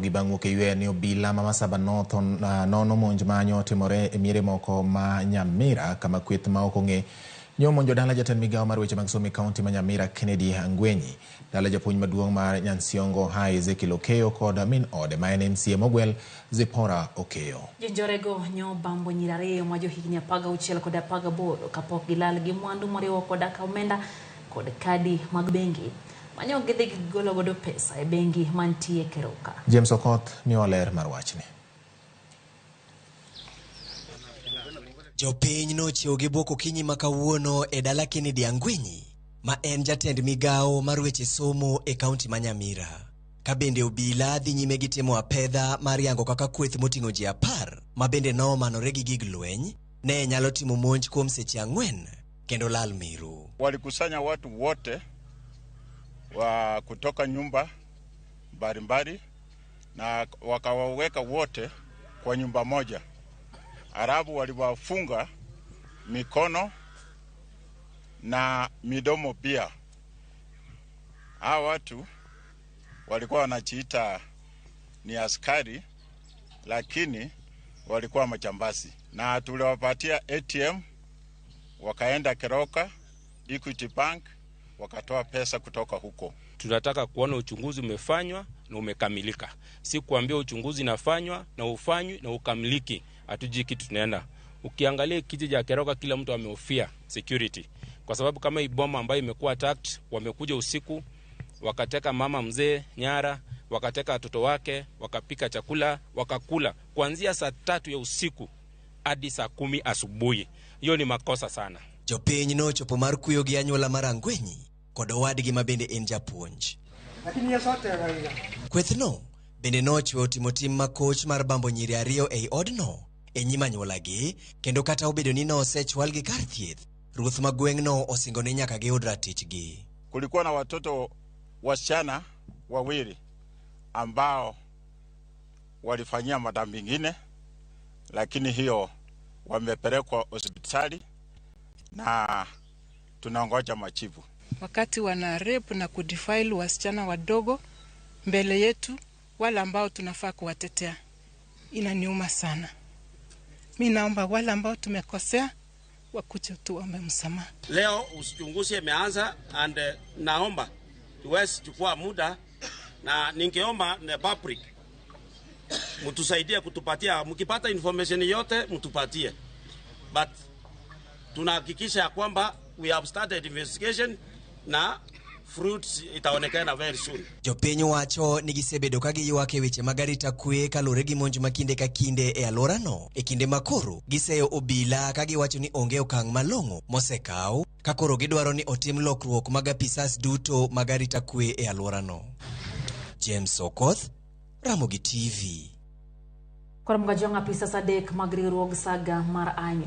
Ramogi bang' wuok e yweyo ni obila ma Masaba North nono monj manyo otimore e miere moko ma Nyamira kama kweth ma ok ong'e nyo omonjo dala jatend migawo mar weche mag somo e kaunti ma Nyamira Kennedy Angwenyi, dala japuonj maduong' mar Nyansiongo High Ezekiel Okeyo kod min ode ma en MCA mogwel Zipporah Okeyo. Jonjorego nyo bambo nyiri ariyo ma johigni 16 kod 18 kapok gilal gi mwandu moriwo koda ka omenda kod kadi mag bengi manyo gidhi gigolo godo pesa e bengi mantie Keroka. James Okoth miyowa ler mar wachni. Jopiny nochiew gi bwok okinyi ma kawuono e dala Kennedy Angwenyi, ma en jatend migawo mar weche somo e kaunti ma Nyamira. Ka bende obila dhi nyime gi timo apedha mar yango kaka kweth moting'o ji 10 ma bende nomanore gi gig lweny ne nyalo timo monj kuom seche 4 kendo lal miru. Walikusanya watu wote wa kutoka nyumba mbalimbali na wakawaweka wote kwa nyumba moja. Arabu waliwafunga mikono na midomo pia. Hawa watu walikuwa wanajiita ni askari, lakini walikuwa majambazi. Na tuliwapatia ATM, wakaenda Keroka, Equity Bank, wakatoa pesa kutoka huko. Tunataka kuona uchunguzi umefanywa na umekamilika. Si kuambia uchunguzi inafanywa na ufanywi na ukamiliki. Hatujui kitu tunaenda. Ukiangalia kijiji cha Keroka kila mtu amehofia security. Kwa sababu kama hii boma ambayo imekuwa attacked, wamekuja usiku, wakateka mama mzee nyara, wakateka watoto wake, wakapika chakula, wakakula kuanzia saa 3 ya usiku hadi saa 10 asubuhi. Hiyo ni makosa sana. Jopiny nochopo mar kuyo gi anyuola mar Angwenyi kod owadgi ma bende en japuonj. Kwethno bende nochweyo timo tim makoch mar bambo nyiri 2 ei odno e nyim anyuolagi, kendo kata obedo ni nosechwalgi kar thieth, ruoth ma gweng'no osingo ni nyaka giyud ratichgi. Kulikuwa na watoto wasichana 2 ambao walifanyia madhambi mengine, lakini hiyo wamepelekwa hospitali na tunangoja majibu. Wakati wana rape na kudefile wasichana wadogo mbele yetu, wale ambao tunafaa kuwatetea, inaniuma sana. Mi naomba wale ambao tumekosea wakuje tuombe msamaha. Leo uchunguzi imeanza and naomba tuweze chukua muda, na ningeomba the public mtusaidie kutupatia, mkipata information yote mtupatie. But tunahakikisha ya kwamba we have started investigation na fruits itaonekana very soon. Jopiny wacho ni gisebedo ka giywak e weche mag arita kwe kaluwore gi monj ma kinde ka kinde e alworano. E kinde ma koro giseyo obila ka giwacho ni onge okang' malong'o mosekaw, ka koro gidwaro ni otim lokruok mag apisas duto mag arita kwe e alworano. James Okoth, Ramogi TV. Koro mga jong apisas 3 mag riwruog saga mar Anyo.